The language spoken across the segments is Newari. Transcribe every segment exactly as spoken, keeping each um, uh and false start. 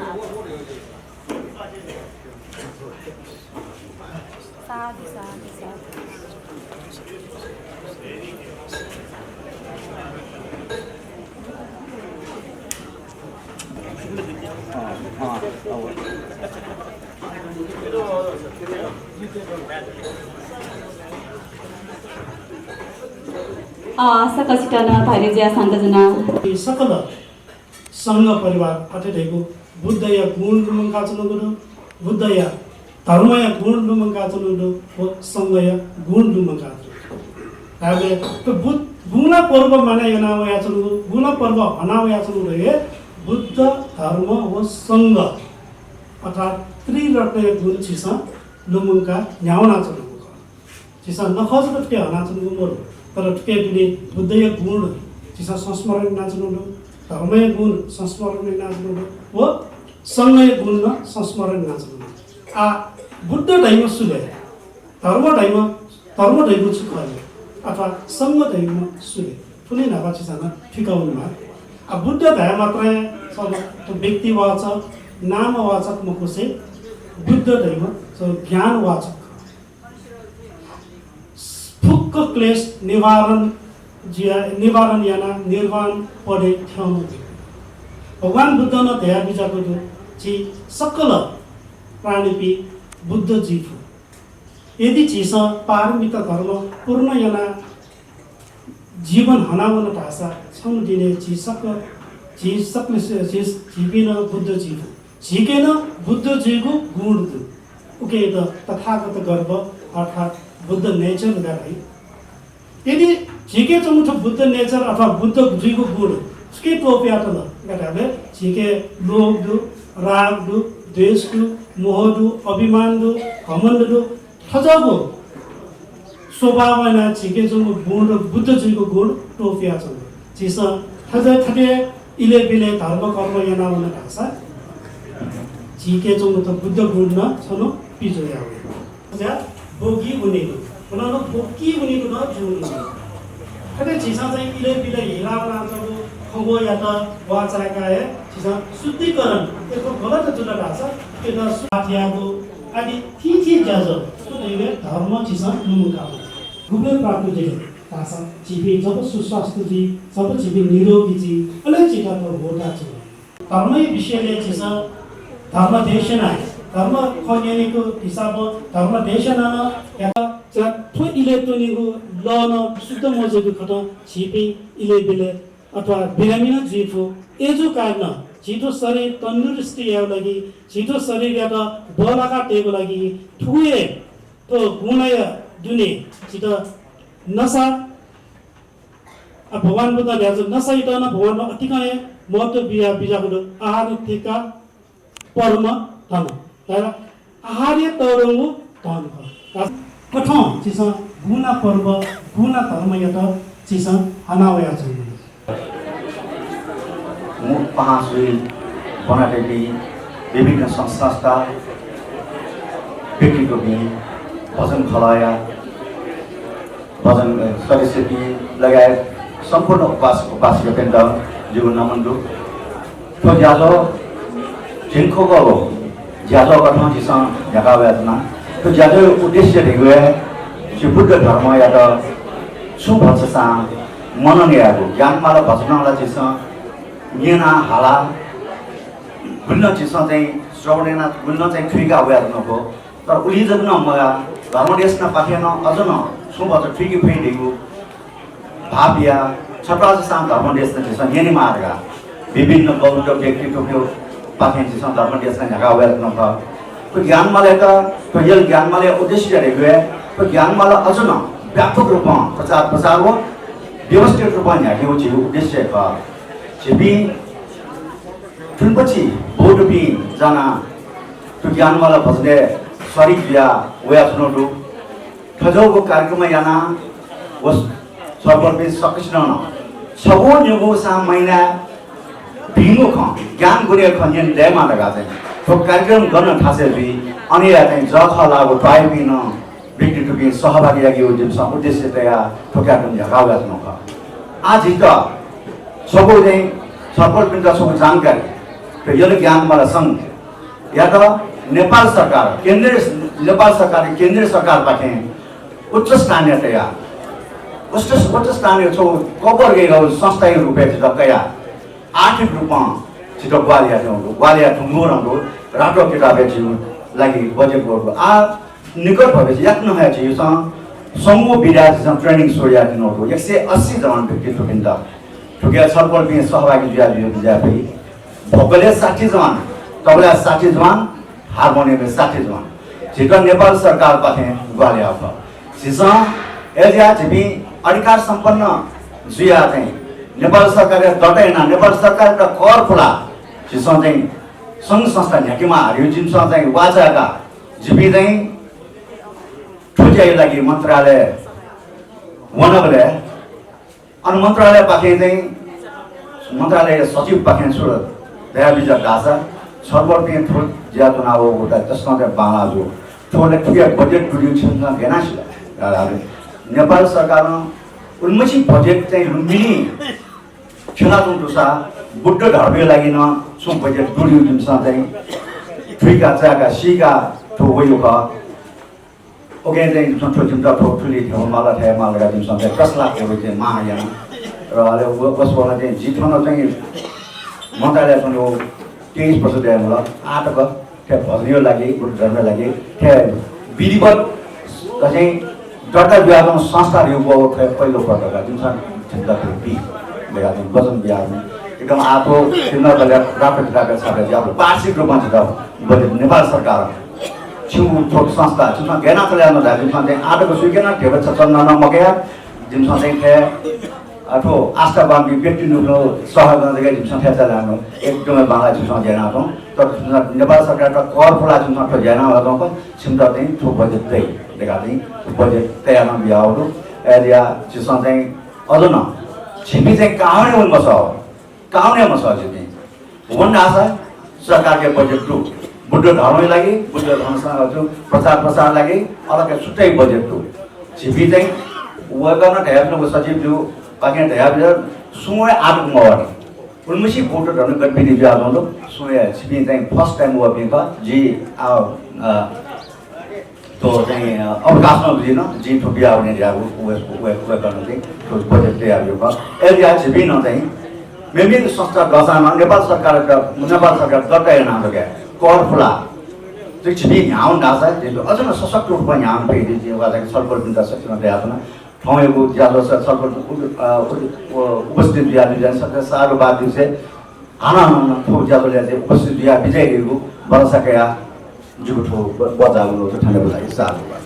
साधु, साधु, साधु। अ, सकसित नं धैर्य जुयाः शान्त जुना। सकल संघ परिवार अथे धइगु बुद्धया गुण लुमंकाच्वनागु दु, बुद्धया धर्मया गुण लुमंकाच्वनागु दु व संघया गुण लुमंकाच्वनागु दु। धायेबलय् थ्व बुद्ध, गुंला पर्व मानय् याना वयाच्वनागु, गुंला पर्व हना वयाच्वनागु दु हे बुद्ध, धर्म व संघ अर्थात् त्रिरत्नया गुण झीसं लुमंका न्ह्यावनाच्वनागु खः। झीसं नखःजक थुके हनाच्वनागु मदु, तर थुके दुने बुद्धया गुण झीसं संस्मरण यानाच्वनागु दु, धर्मया गुण संस्मरण यानाच्वनागु दु व संघया गुण नं संस्मरण यानाच्वनागु दु। आ, बुद्ध धइम्ह सु ले? धर्म धइम्ह, धर्म धइम्ह छु खः ले? अथवा संघ धइम्ह सु ले? थुलि न्हापा झीसं नं थुइकावनेमाः। आ, बुद्ध धाये मात्रं हे छगू व्यक्तिवाचक, नामवाचक मखुसे बुद्ध धइम्ह छगू ज्ञानवाचक खः। फुक्क क्लेश निवारण जुया, निवारण यानाः निर्वाण पदय् थ्यंम्ह व्यक्ति। भगवान बुद्धं नं धयाबिज्याःगु दु, झी सकल प्राणीपिं बुद्ध जुइ फु। यदि झीसं पारमिता धर्म पूर्ण यानाः जीवन हनावन धाःसा छम्ह दिने झी सक-, झी सकल, झी, झीपिं नं बुद्ध जुइ फु। झीके नं बुद्ध जुइगु गुण दु। उकियात तथागत गर्व अर्थात् बुद्ध nature धकाः धाइ। यदि झीके च्वंगु थ्व बुद्ध nature अथवा बुद्ध जुइगु गुण छुकिं त्वपुयातल धकाः धाःबलय् झीके लोभ दु, राग दु, द्वेष दु, मोह दु, अभिमान दु, घमण्ड दु, थज्याःगु स्वभावं यानाः झीके च्वंगु गुण, बुद्ध जुइगु गुण त्वपुयाच्वंगु। झीसं थज्याः थथे इलय् ब्यलय् धर्म कर्म यानावन धाःसा झीके च्वंगु थ्व बुद्ध गुण नं छन्हु पिज्वः याः वइ। भोगी वनेगु, भनन भोगी वनेगु नं जुइ। थथे झीसं चाहिँ इलय् ब्यलय् हिला वनाच्वंगु खँग्वःयात वाःचाय्काः हे झीसं शुद्धिकरण, यक्व गलत जुल धाःसा उकियात सुधार यायेगु आदि थीथी ज्याझ्वः, थ्व धइगु धर्म झीसं लुमंकावने। गुबलें प्राप्त जुइ धाःसा झीपिं जक सुस्वास्थ्य जुइ, जक झीपिं निरोगी जुइ, अले झीत थ्व होता जुइ। धर्मया विषयलय् झीसं धर्म देशना, धर्म खँ न्यनेगु हिसाबं धर्म देशना नं यात। थ्व इलय् त्वनेगु लः नं शुद्ध मजूगु खतं झीपिं इलय् ब्यलय् अथवा बिरामी नं जुइ फु। अय्जूगु कारणं झी थ्व शरीर तन्दुरुस्ती यायेगु लागि, झी थ्व शरीरयात बल्लाका तयेगु लागि थुगु हे थ्व गुंलाया दुने झीत नसा, आ, भगवान बुद्धं धयाच्वंगु नसायात नं भगवानं अतिकं हे महत्त्व बिया, बिज्याःगु दु। आहार थेक्का परम धन। धायेबलय् आहारया तःधंगु धन खः। कथं झीसं गुंला पर्व, गुंला धर्मयात झीसं हना वयाच्वंगु दु। मुख पाहां जुइ ब्वनातःपिं विभिन्न संघ संस्था, व्यक्तित्वपिं, भजन खलःया भजन, अ, सदस्यपिं लगायत सम्पूर्ण उपासक उपासिकापिन्त जिगु नमन दु। थ्व ज्याझ्वः झिंखुगःगु ज्याझ्वः कथं झीसं न्ह्याका वयाच्वना। थ्व ज्याझ्वःया उद्देश्य धइगु हे झी बुद्ध धर्मयात छुं भचा सां मनन यायेगु। ज्ञानमाला भजनं ला झीसं न्यना हाला, गुलिं नं झीसं चाहिँ श्रवण याना, गुलिं नं चाहिँ थुइका वयाच्वनागु। तर उलि जक नं मगाः, धर्मदेशनापाखें नं अझ नं छुं भचा थुइके फइ धइगु भाःपिया छत्वाःचासां धर्मदेशना झीसं न्यनेमाः धकाः विभिन्न बौद्ध व्यक्तित्वपिनिपाखें झीसं धर्मदेशना न्ह्याका वयाच्वनागु खः। थ्व ज्ञानमालायात, थ्व यल ज्ञानमालाया उद्देश्य धइगु हे थ्व ज्ञानमाला अझ नं व्यापक रूपं प्रचार प्रसार व व्यवस्थित रूपं न्ह्याकेगु झीगु उद्देश्य खः। झीपिं थुलिमछि बौद्धपिं जानाः थ्व ज्ञानमाला भजनय् सरिक जुया वयाच्वनागु दु। थज्याःगु कार्यक्रम यानाः व सर्वलपिं सकसिनं नं छगू निगू सां महिनाय् भिंगु खँ, ज्ञान गुणया खँ न्यने दयेमाः धकाः चाहिँ थ्व कार्यक्रम गन थासय् जुइ, अनया चाहिँ जःखः लाःगु त्वाःयापिं नं व्यक्तित्वपिं सहभागी याकेगु जिमिसं उद्देश्य तयाः थ्व कार्यक्रम न्ह्याका वयाच्वनागु खः। आः झीत छगू चाहिँ छलपोलपिन्त छगू जानकारी। यल ज्ञानमाला संघयात नेपाल सरकार, केन्द्रीय, नेपाल सरकारले केन्द्रीय सरकारपाखें उच्च स्थानीय तयाः, उच्च, उच्च स्थानीय छगू कबर गइगु संस्थाया रूपय् झीत कयाः आर्थिक रूपं झीत ग्वाहालि याःगु, ग्वाहालि याये धुंगु धुंगु रातो किताबय् झीगु लागि बजेट ग्वःगु। आ निकट भविष्य याकनं हे झीसं संगु विधा झीसं training सुरु यायेत्यनागु, एक सय अस्सी जवान व्यक्तित्वपिन्त। थुके छलपोलपिं सहभागी जुया जुया जुया फइ। भोकलय् साठी जवान, तबलाय् साठी जवान, हार्मोनियमय् साठी जवान। झीत नेपाल सरकारपाखें ग्वाहालि याःगु खः। झीसं अय्‌जुया झीपिं अधिकार सम्पन्न जुया चाहिँ नेपाल सरकारया दत यानाः, नेपाल सरकारयात कर पुलाः झीसं चाहिँ संघ संस्था न्ह्याकेमाः धइगु जिमिसं चाहिँ वाचा का। झीपिं चाहिँ थ्व ज्याया लागि मन्त्रालय वनाबलय् अन मन्त्रालयपाखें चाहिँ मन्त्रालय सचिवपाखें छु धयाबिज्यात धाःसा छलपोलपिं थ्व ज्या च्वनावःगु त तसकं चाहिँ बांलाः जू। थ्व ला थुकिया बजेट दुरिगु छिमिसं गय् याना सिल। नेपाल सरकारं उलिमछि बजेट चाहिँ लुम्बिनी खेलाच्वंगु दुसा बुद्ध धर्मया लागि नं छुं बजेट दुरिगु जिमिसं चाहिँ थुइका चाय्‌का सीका थ्व वइगु खः। OK, चाहिँ जिमिसं थ्व जिमित थ्व थुलि थ्यंगु माल, थ्यंगु माल धकाः जिमिसं चाहिँ दस लाख रुपियाँ चाहिँ माग याना। र अले व-, वसपोलं चाहिँ जि थन चाहिँ मन्त्रालयय् च्वंगु तेइस वर्ष दयेमाल, आः तक थ्व भजनया लागि, बुद्ध धर्मया लागि, थ्व विधिवत चाहिँ दर्ता जुयाच्वंगु संस्था धइगु थ्व पहिलो पटक जिमिसं जिमित थ्व बी धकाः चाहिँ वचन बियाच्वंगु। एकदम आः थ्व जिमित बले रातो किताबय् छापे जुयाः वार्षिक रूपमा जिमित बजेट नेपाल सरकार छिगु थ्व संस्था, छिमिसं गय् याना चले यानागु धाःसा जिमिसं चाहिँ आः तक सुइके नं ध्यबा छचल नं मकया, जिमिसं चाहिँ थ्व, अ, थ्व आस्थावानपिं व्यक्तितय्‌गु सहयोग नं जक जिमिसं थ्व चले यानागु एकदमै बांलाः जिमिसं गय् यानाच्वं। तर जिमिसं नेपाल सरकारयात कर पुलाः जिमिसं थ्व गय् यानाच्वंगु खः, छिमित चाहिँ थ्व बजेट दइ धकाः चाहिँ बजेट तयाः नं बियाहःगु दु। अय्‌जुया झीसं चाहिँ अझ नं झीपिं चाहिँ काहुँया वने मसः। काहुँया मसः झीपिं। वन धाःसा सरकारके बजेट दु। बुद्ध धर्मया लागि, बुद्ध धर्मसँग जुन प्रचार प्रसार लागि अलग छुट्टै बजेट दु। झीपिं चाहिँ वय्‌कलं धयाबिल, व सचिवजुपाखें धयाबिल, सुं हे आः तक मवःनि। उलिमछि बौद्ध धर्म गतिविधि जुयाच्वंगु, सुं हे झीपिं चाहिँ first time वःपिं खः। जि आ, अ, थ्व चाहिँ, अ, अवकाश नं जुइन, जिं थ्व बियावने धयागु व-, व-, वय्‌कलं चाहिँ थ्व बजेट तयाबियागु खः। अय्‌जुया झीपिं नं चाहिँ मेमेगु संस्था दःसां नं नेपाल सरकार, नेपाल सरकार दर्ता यानाः जक कर पुलाः चाहिँ झीपिं न्ह्यावन धाःसा झीपिं अझ नं सशक्त रूपमा न्ह्यावन फइ धइगु जिं वा चाहिँ छलपोलपिन्त सच्छि नं धयाच्वना। थौंयागु ज्याझ्वलय् छलपोलपिं उप-, अ, उप-, उपस्थित जुयाः जुयाः सकसितं साधुवाद देछाना। हानं हानं थ्व ज्याझ्वलय् चाहिँ उपस्थित जुयाः बिज्याइ धइगु भरोसा कयाः जिगु थ्व ब-, बचाःगु न्वचु थनेगु लागि साधुवाद।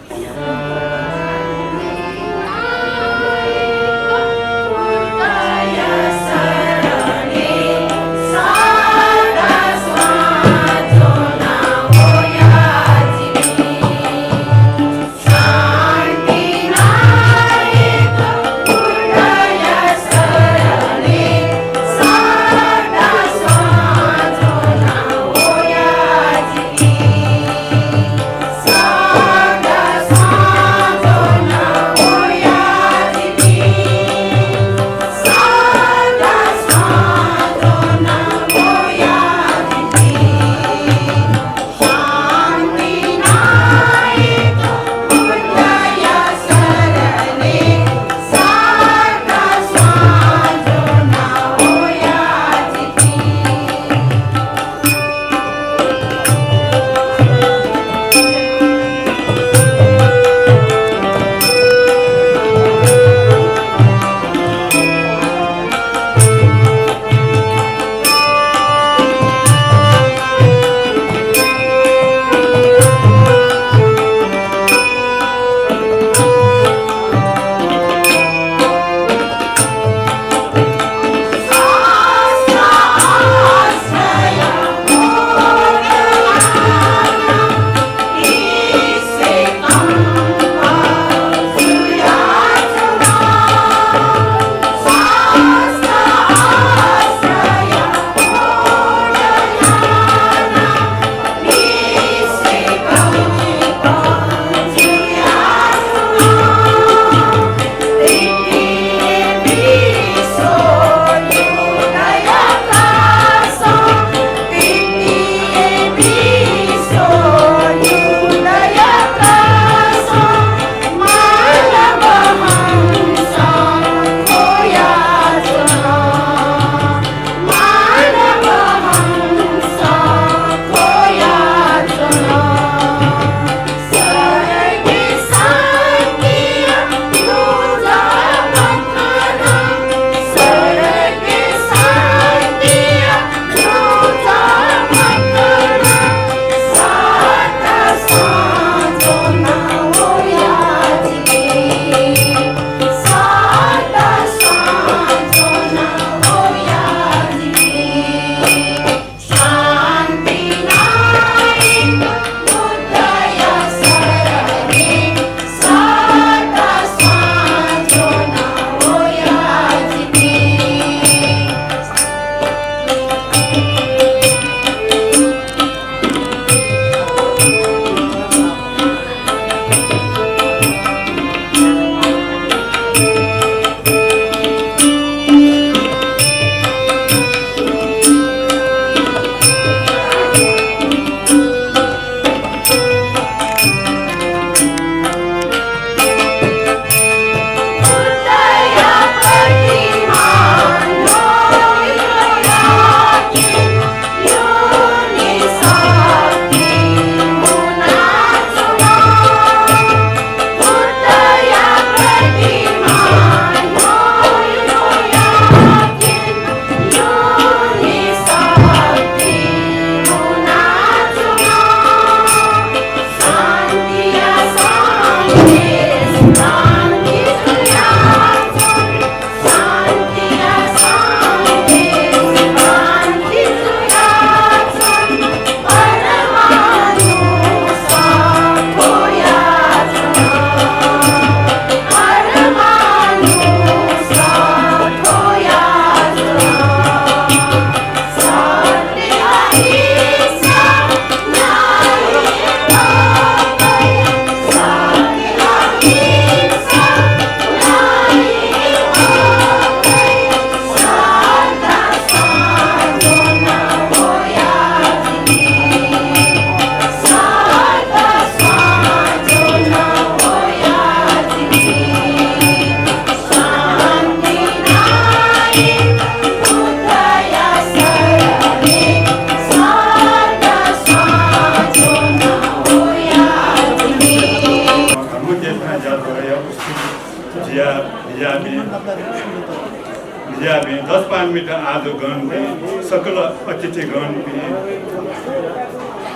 सम्मानित आजु गणपिं, सकल अतिथिगणपिं,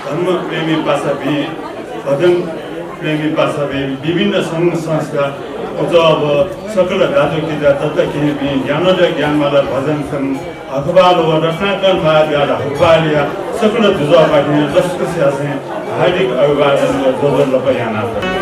धर्म प्रेमी पासापिं, भजन प्रेमी पासापिं, विभिन्न संघ संस्था, अझ अब सकल दाजुकिजा तताकेहेँपिं, ज्ञानोदय ज्ञानमाला भजन संघ, हकबाल व रत्नाकर महाद्वार हकबालया सकल दुजःपाखें लसकुस यासें हार्दिक अभिवादन व ज्वजलपा यानाच्वना।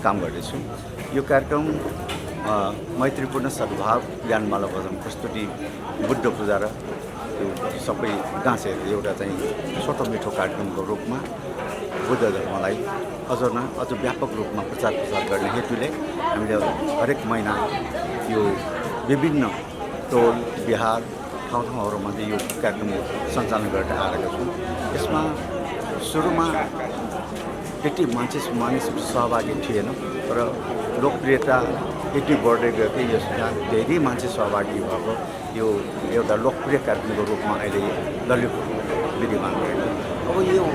काम गर्दैछु। यो कार्यक्रम, अ, मैत्रीपूर्ण सद्भाव ज्ञानमाला भजन प्रस्तुति बुद्ध पूजा र यो सबै गाँसेहरू एउटा चाहिँ छोटो मिठो कार्यक्रमको रूपमा बुद्ध धर्मलाई अझ न अझ व्यापक रूपमा प्रचार प्रसार गर्ने हेतुले हामीले हरेक महिना यो विभिन्न टोल, विहार, ठाउँ ठाउँहरूमध्ये यो कार्यक्रम सञ्चालन गरेर आएका छौँ। यसमा सुरुमा त्यति मान्छे, मानिस सहभागी थिएन, तर लोकप्रियता यति बढ्दै गयो कि यसमा धेरै मान्छे सहभागी भएको यो एउटा लोकप्रिय कार्यक्रमको रूपमा अहिले ललितपुर विद्यमान रहेको। अब यो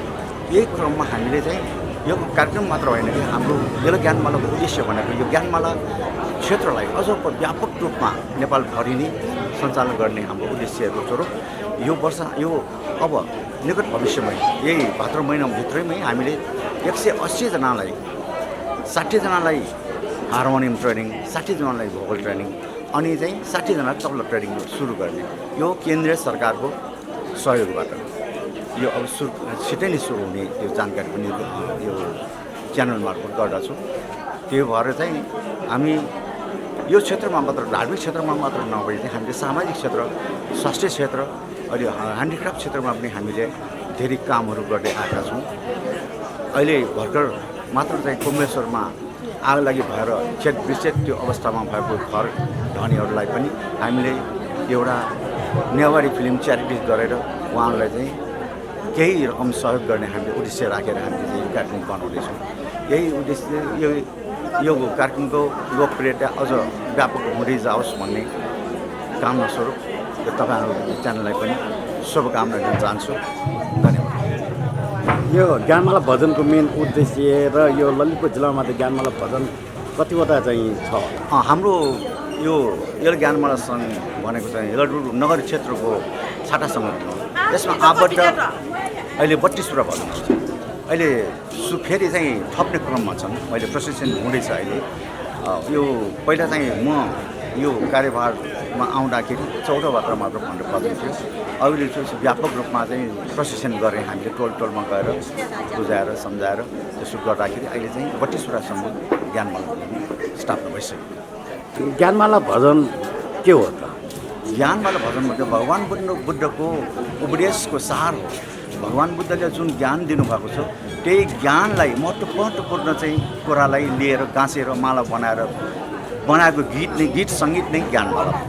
यही क्रममा हामीले चाहिँ यो कार्यक्रम मात्र होइन कि हाम्रो यल ज्ञानमालाको उद्देश्य भनेको यो ज्ञानमाला क्षेत्रलाई अझ व्यापक रूपमा नेपालभरि नै सञ्चालन गर्ने हाम्रो उद्देश्यको स्वरूप यो वर्ष, यो अब निकट भविष्यमै यही भाद्र महिनाभित्रैमै हामीले एक सय अस्सी जनालाई, साठी जनालाई हार्मोनियम ट्रेनिङ, साठी जनालाई भोकल ट्रेनिङ, अनि चाहिँ साठी जना तबला ट्रेनिङ सुरु गर्ने यो केन्द्रीय सरकारको सहयोगबाट यो अब सुरु, छिटै नै सुरु हुने यो जानकारी पनि यो च्यानल मार्फत गर्दछौँ। त्यही भएर चाहिँ हामी यो क्षेत्रमा मात्र, धार्मिक क्षेत्रमा मात्र नभई चाहिँ हामीले सामाजिक क्षेत्र, स्वास्थ्य क्षेत्र, अनि ह्यान्डिक्राफ्ट क्षेत्रमा पनि हामीले धेरै कामहरू गर्दै आएका छौँ। अहिले भर्खर मात्र चाहिँ कोमेश्वरमा आग लागि भएर क्षत विक्षत त्यो अवस्थामा भएको घर धनीहरूलाई पनि हामीले एउटा नेवारी फिल्म च्यारिटी गरेर उहाँहरूलाई चाहिँ केही रकम सहयोग गर्ने हामीले उद्देश्य राखेर हामीले चाहिँ यो कार्यक्रम बनाउँदैछौँ। यही उद्देश्य, यो, यो कार्यक्रमको लोकप्रियता अझ व्यापक हुँदै जाओस् भन्ने कामना स्वरूप यो तपाईँहरू च्यानललाई पनि शुभकामना दिन चाहन्छु। धन्यवाद। यो ज्ञानमाला भजनको मेन उद्देश्य र यो ललितपुर जिल्लामा त ज्ञानमाला भजन कतिवटा चाहिँ छ? अँ, हाम्रो यो यल ज्ञानमाला सङ्घ भनेको चाहिँ ललितपुर नगर क्षेत्रको छाता सङ्गठन हो। यसमा आबद्ध अहिले बत्तीसवटा भजनहरू छ। अहिले सु-, फेरि चाहिँ थप्ने क्रममा छन्। अहिले प्रोसेसन हुँदैछ अहिले। अ, यो पहिला चाहिँ म यो कार्यभारमा आउँदाखेरि चौधवटा मात्र भजन थियो। अहिले चाहिँ व्यापक रूपमा चाहिँ प्रोसेसन गरेँ हामीले, टोल टोलमा गएर बुझाएर सम्झाएर त्यसो गर्दाखेरि अहिले चाहिँ बत्तीसवटा सम्म ज्ञानमाला भजन स्थापना भइसक्यो। ज्ञानमाला भजन के हो त? ज्ञानमाला भजन भनेको भगवान बुद्ध, बुद्धको उपदेशको सार हो। भगवान बुद्धले जुन ज्ञान दिनुभएको छ, त्यही ज्ञानलाई महत्त्व-, महत्त्वपूर्ण चाहिँ कुरालाई लिएर गाँसेर माला बनाएर बनाएको गीत नै, गीत सङ्गीत नै ज्ञानमाला हो।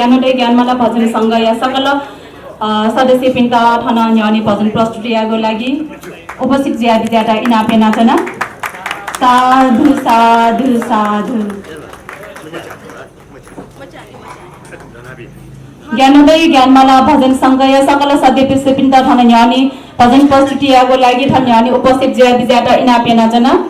ज्ञानोदय ज्ञानमाला भजन संघया सकल, अ, सदस्यपिन्त थन न्ह्यःने भजन प्रस्तुति यायेगु लागि उपस्थित जुया बिज्यात इनाप यानाच्वना। साधु, साधु, साधु। ज्ञानोदय ज्ञानमाला भजन संघया सकल सदस्यपिन्त थन न्ह्यःने भजन प्रस्तुति यायेगु लागि थन न्ह्यःने उपस्थित जुया बिज्यात इनाप यानाच्वना।